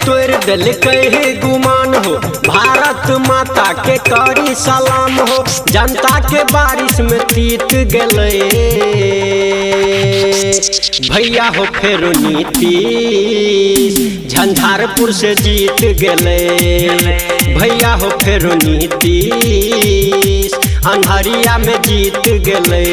तोड़ देलकै हे गुमान हो, भारत माता के करी सलाम हो। जनता के बारिश में तीत गेलै, भैया हो फेरो नीतीश झंझारपुर से जीत गेलै। भैया हो फेरो नीतीश अन्हरिया में जीत गेलै।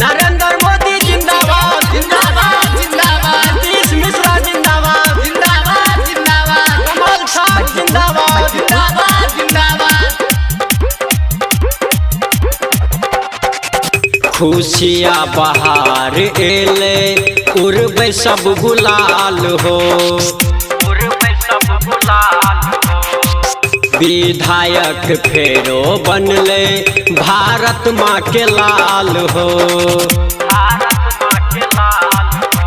नरेंद्र मोदी जिंदाबाद जिंदाबाद जिंदाबाद, नीतीश मिश्रा जिंदाबाद जिंदाबाद जिंदाबाद, कमल साहब जिंदाबाद जिंदाबाद जिंदाबाद। खुशिया बहार एले उड़बै सब गुलाल हो, उड़बै सब गुलाल हो। विधायक फेरो बनले भारत माँ के लाल हो, भारत माँ के लाल हो।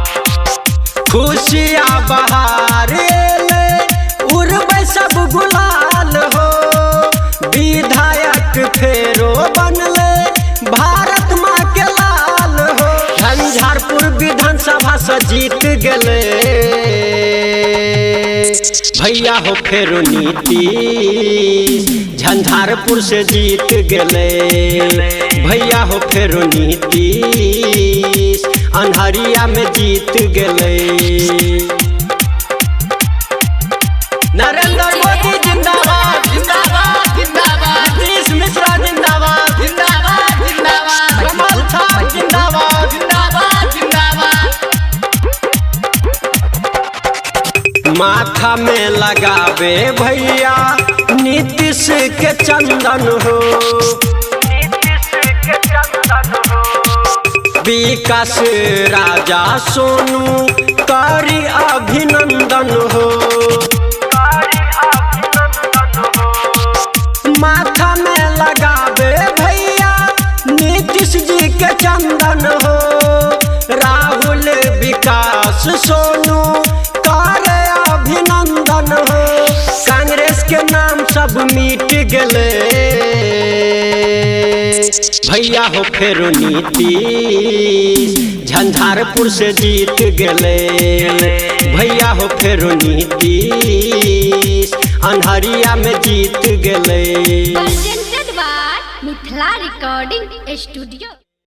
खुशिया बहार एले उड़बै सब गुलाल हो, विधायक फेरो बनले भारत माँ के लाल हो। झंझारपुर विधानसभा से जीत गेलै, भैया हो फेरो नीतीश झंझारपुर से जीत गेलै। भैया हो फेरो नीतीश अन्हरिया में जीत गेलै। नरेंद्र मोदी जिंदाबाद जिंदाबाद जिंदाबाद, नीतीश मिश्रा जिंदाबाद जिंदाबाद जिंदाबाद, कमल साहब जिंदाबाद जिंदाबाद जिंदाबाद। माथा में लगावे भैया नीतीश के चंदन हो, नीतीश के चंदन हो। विकास राजा सोनू करी अभिनंदन हो, करी अभिनंदन हो। माथा में लगावे भैया नीतीश जी के चंदन हो, राहुल विकास सोनू करे अभिनंदन हो। कांग्रेस के नाम सब मिट गेलै, भैया हो फेरो नीतीश झंझारपुर से जीत गेलै। भैया हो फेरो नीतीश अन्हरिया में जीत गेलै। Presented by Mithila Recording Studio.